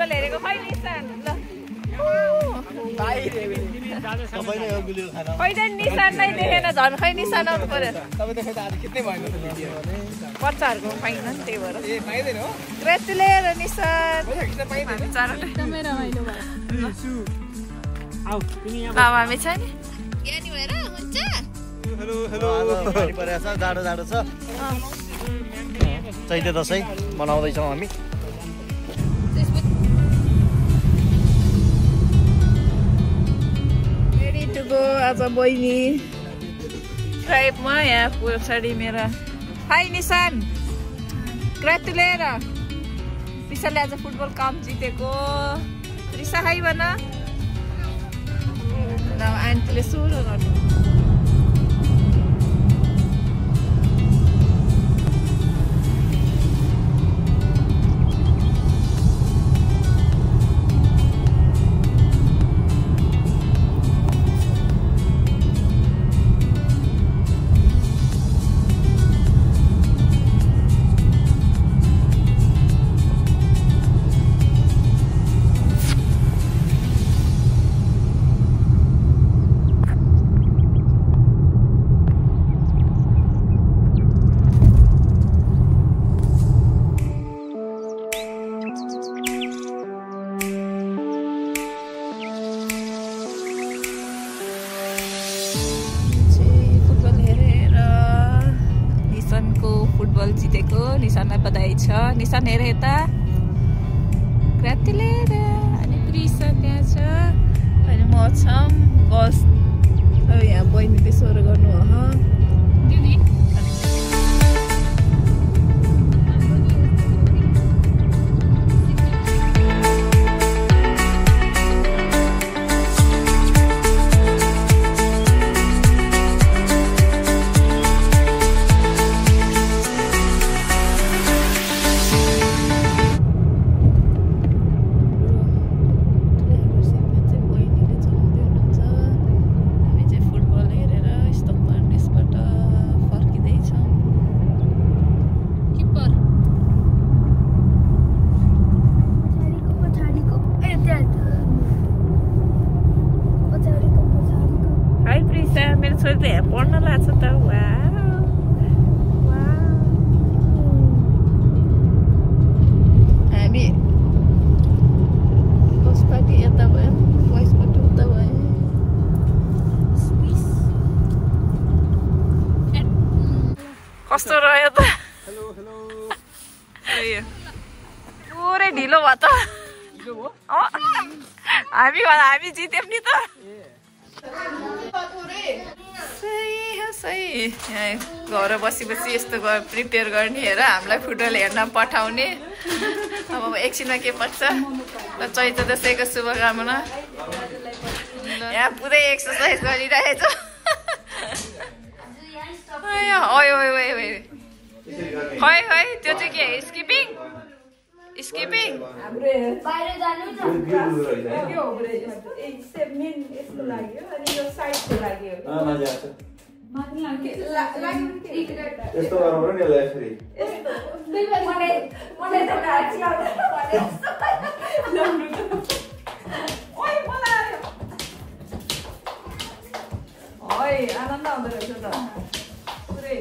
football हेरेको खै निशान ल पहिला निशान नै देखेन झन् खै निशान आउनु पर्यो बच्चाहरूको पाइन नि त्यही भएर ग्रेचुलेट निशान एकदमै रमाइलो भयो हामी छ नि ज्ञानी भएर हुन्छ हेलो हेलो पानी परेछ जाडो जाडो छ चैते दसैँ मनाउँदैछौँ हामी रेडी टु गो आज बहिनी ड्राइभमा यहाँ पछाडि मेरा हाई निशान ग्रेचुलेट रिसाले आज फुटबल कप जितेको रिसा हाई भन आन्टीले सुरु गर्नु जितेको निशानलाई बधाई छ निशान हेरे यता ग्रेचुलेट अनि प्रिसा त्यहाँ छ अनि म छम बस यहाँ बहिनीले स्वर गर्नु हो मेरो छोरी त यहाँ पढ्न लाग्छ त हामी बसपाटी यता भयो बसपाटी उता भयो कस्तो रह्यो त पुरै ढिलो भयो त हामी जित्यौँ नि त सही घर बसी यस्तो प्रिपेयर गर्ने हेर हामीलाई फुटबल हेर्न पठाउने अब एकछिनमा के पर्छ चैते दसैँको शुभकामना यहाँ पुरै एक्सर्साइज गरिरहेछ खै त्यो चाहिँ के स्किपिङ स्किपिङ बाहिर जानु यस्तो गर्नु नि यसरी आनन्द आउँदो रहेछ त पुरै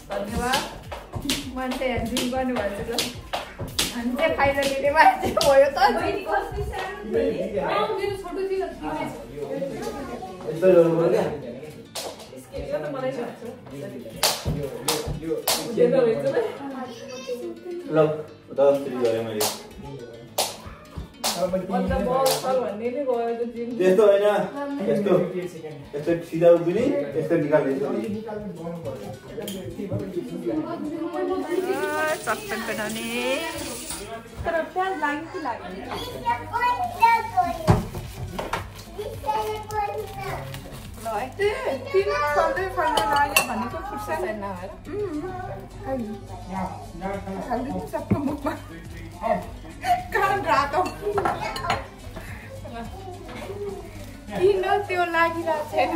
धन्यवाद मान्छे ड्रिम गर्ने भन्छ ल हामी चाहिँ फाइनली मान्छे भयो त त्यस्तो होइन यस्तो यस्तो सिधा उभिने यस्तो निकाल्ने चप्पल बनाउने तर प्याज लाग्यो कि लाग्यो ल है तिन सधैँ फल्दै लाग्यो भनेको फुट्छ छैन खालि सबको मुखमा कान रातो किन त्यो लागिरहेको छैन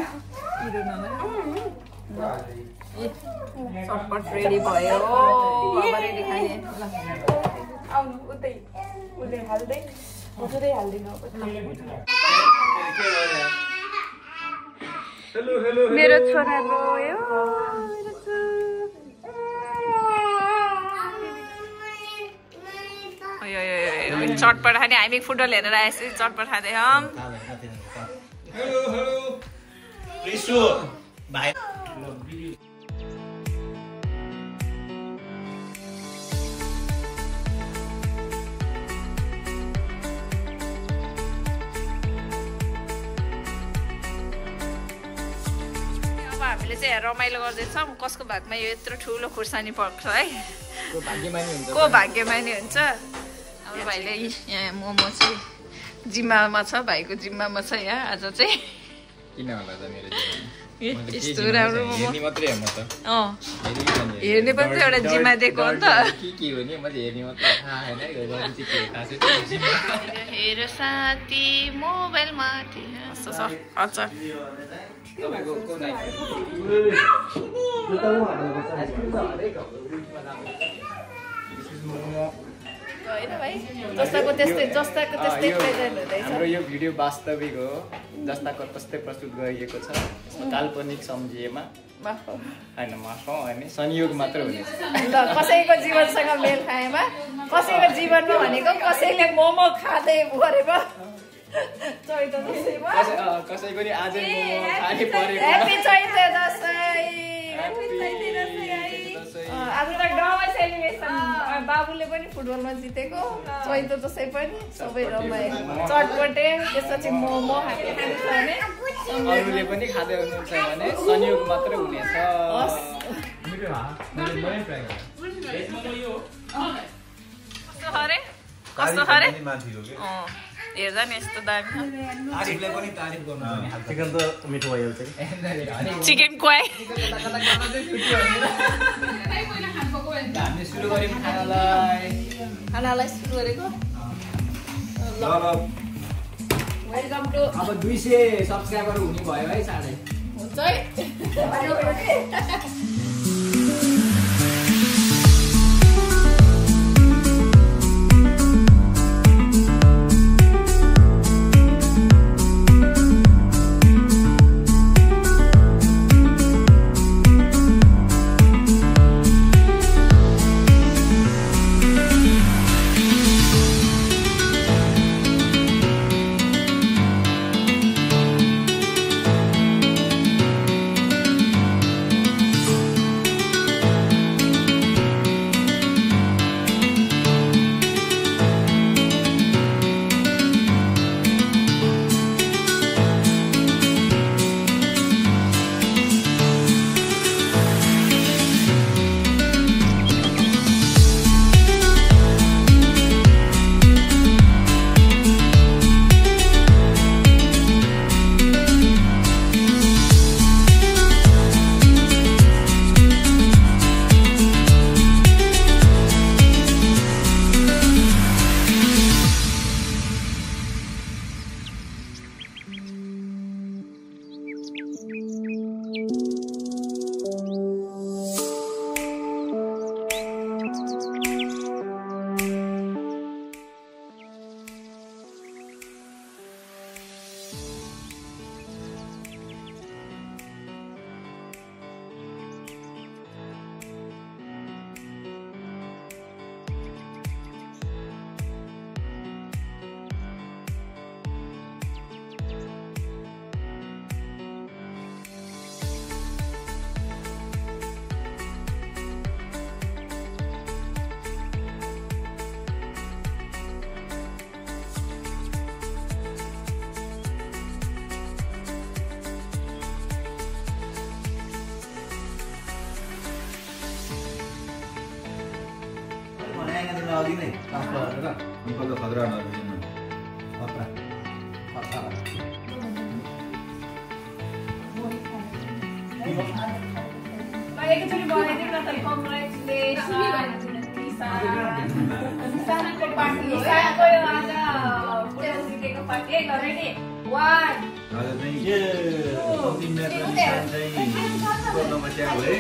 चटपट रेडी भयो अब रेडी खाने आउनु उतै उले हाल्दै उतै हाल्दिन मेरो छोरा रोयो चटपट खाने हामी फुटबल हेरेर आएपछि चटपट खाँदै हम हामीले चाहिँ रमाइलो गर्दैछौँ कसको भागमा यो यत्रो ठुलो खुर्सानी पर्छ है को भाग्यमानी हुन्छ हाम्रो भाइले यहाँ मोमो चाहिँ जिम्मामा छ भाइको जिम्मामा छ यहाँ आज चाहिँ किन होला त मेरो यस्तो राम्रो मोमो मात्रै हो म त हेर्ने पनि त एउटा जिम्मा दिएको हो नि त के हो नि मैले हेर्ने मात्रै हेर साथी मोबाइलमा अच्छा होइन भाइ जस्ताको त्यस्तै हाम्रो यो भिडियो वास्तविक हो जस्ताको तस्तै प्रस्तुत गरिएको छ काल्पनिक सम्झिएमा होइन माफौँ होइन संयोग मात्र हुनेछ ल कसैको जीवनसँग मेल खाएमा कसैको जीवनमा भनेको कसैले मोमो खाँदै गरेको कसैको नि आज मोमो खाने परेको ह्यापी चैते दसैँ आज त गाउँमा सेलिब्रेसन बाबुले पनि फुटबलमा जितेको चैते दसैँ पनि सबै रमायो चटपटे त्यसपछि मोमो खाने छ भने अरूले पनि खाँदै हुनुहुन्छ भने संयोग मात्र हुनेछ कस्तो खरे हेर्दा नि यस्तो दामी चिकन त मिठो भइहाल्छ चिकन क्वाई हामीले सुरु गऱ्यौँ खानालाई सुरु गरेको वेलकम टु अब 200 सब्सक्राइबर हुने भयो है साढे हुन्छ है अघि नै अङ्कल त खतरा नदिनु खतरा एकचोटि बनाइदिउँ न त कङ्ग्रेचुलेसन पार्टी इसाको यो आज फुटबल जितेको पार्टी रेडी 1 आज चाहिँ गर्नमा चाहिँ भए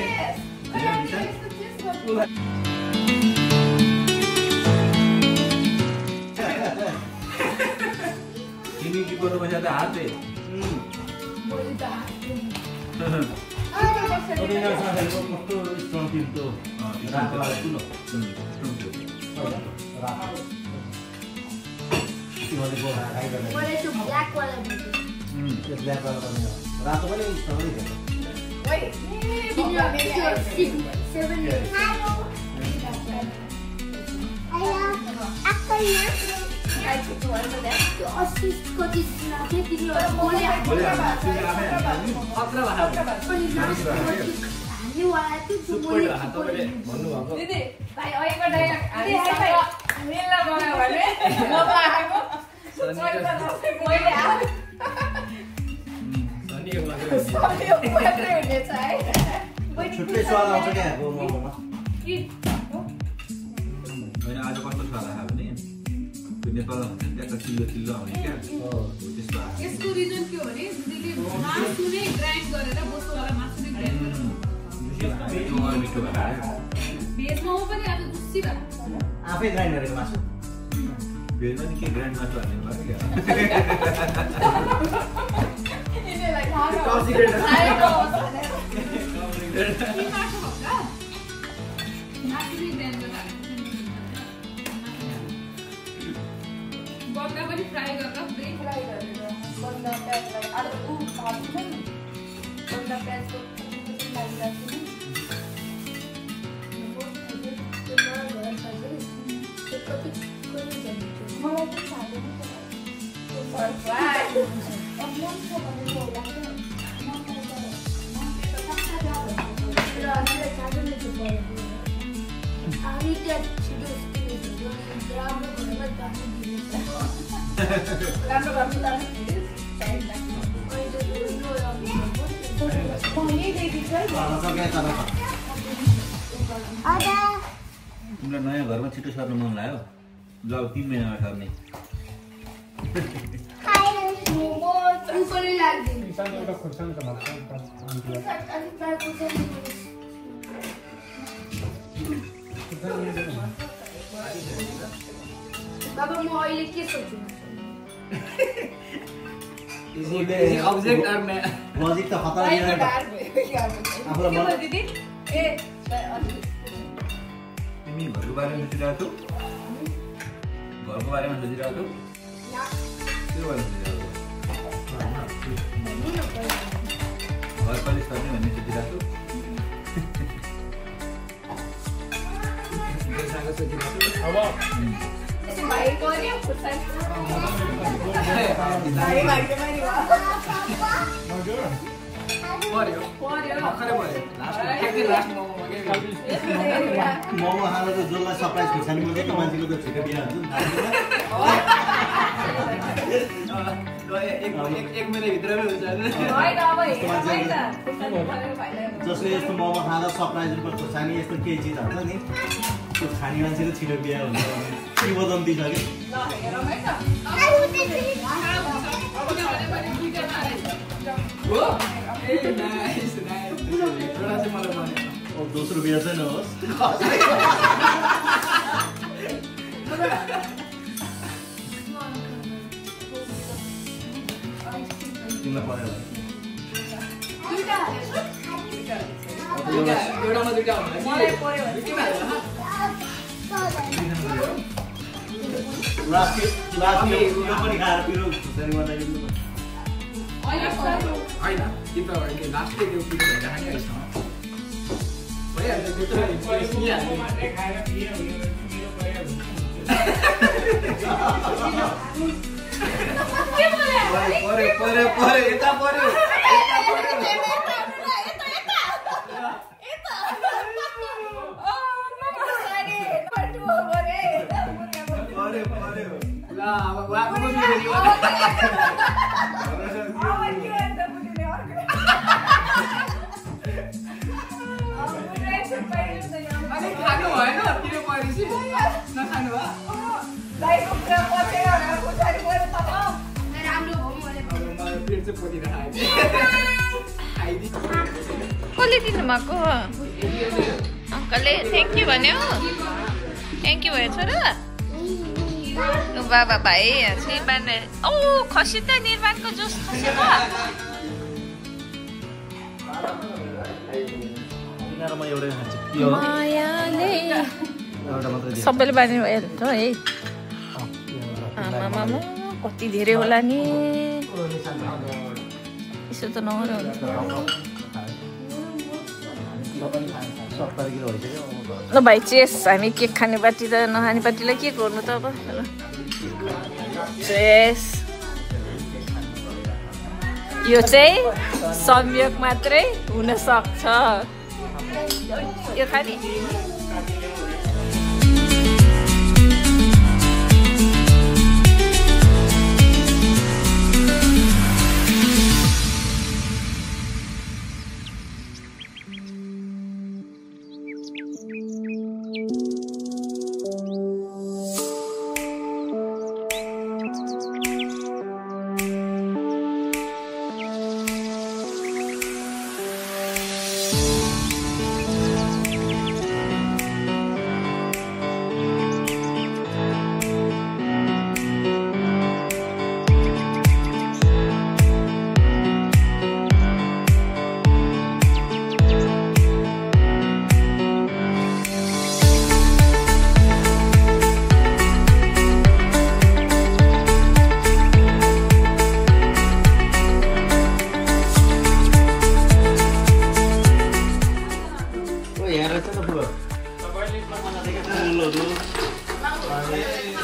तिमी के गर्नु पर्छ त हातले रातो पनि छुट्टै स्वाद आउँछ क्या मोमोमा होइन आज कस्तो स्वाद आयो भने नेपालमा हुन्छ नि त्यहाँ चिल्लो चिल्लो आउने क्या त्यस्तो यसको रिजन के हो भने मासु नै ग्राइन्ड गरेर बोसोवाला मासु नै ग्राइन्ड गरेर मिठो भएर भेज मोमो पनि आज जुस्सी भयो आफै ग्राइन्ड गरेको मासु भेजमा नि के ग्राइन्ड मासु हाल्ने भयो क्या बन्दा पनि फ्राई गरेर बन्दा प्याजलाई आलु भाज्छ नि बन्दा प्याजको लागिरहेको मलाई पनि तिमीलाई नयाँ घरमा छिटो सर्नु मन लाग्यो ल 3 महिनामा सर्ने बाबा म अहिले के सोच्छु अब्जेक्ट और मैं लजिक त खतरा आफूलाई दिदी ए तिमी घरको बारेमा सोचिरहेको छौ घरको बारेमा सोचिरहेको छौ के बारेमा सोचिरहेको घर कहिले सर्ने भन्ने सोचिरहेको यसो भाइ गर्यो खुर्सानी मोमो खाँदा जसलाई सरप्राइज खुर्सानी मिल्छ त्यो मान्छेको त छिटो बिहा हुन्छ जसले यस्तो मोमो खाँदा सरप्राइज रूपमा खुर्सानी यस्तो केही चिज हुन्छ नि त्यो खाने मान्छेको छिटो बिहा हुन्छ किंवदन्ती छ कि दोस्रो बिहा चाहिँ नहोस् तिमीलाई पर्यो पनि खाएर पिरो खुर्सानी बनाइदिनु होइन कि त लास्टै त्यो पिरो भइरहेको भइहाल्छ त्यो त पर्यो यता पर्यो खानु भएन किन परेपछि नखानु भयो पेट चाहिँ पोलिरहेको खाइदिनु कसले दिनुभएको अङ्कलले थ्याङ्क यू भन्यो थ्याङ्क यू भयो छोरा बाबा भाइ श्रीमान औ खसी त निर्माणको जुस खसी त मायाले सबैले बानी भयो है आमामा कति धेरै होला नि यसो त नगरे ल भाइ चेस हामी केक खाने पार्टी त नखाने पार्टीलाई के गर्नु त अब चेस यो चाहिँ संयोग मात्रै हुन सक्छ यो खाने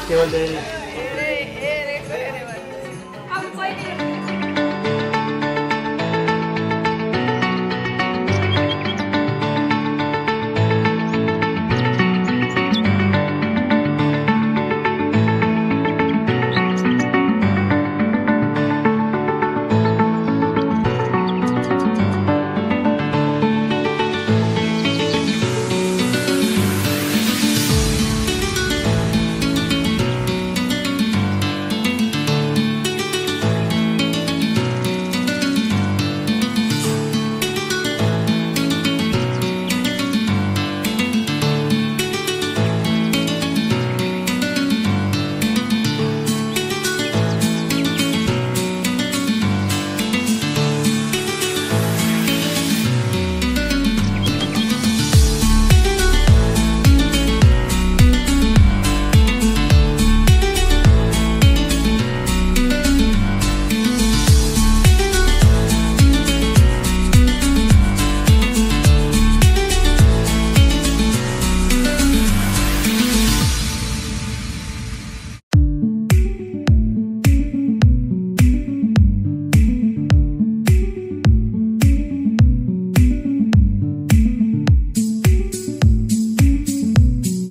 केवल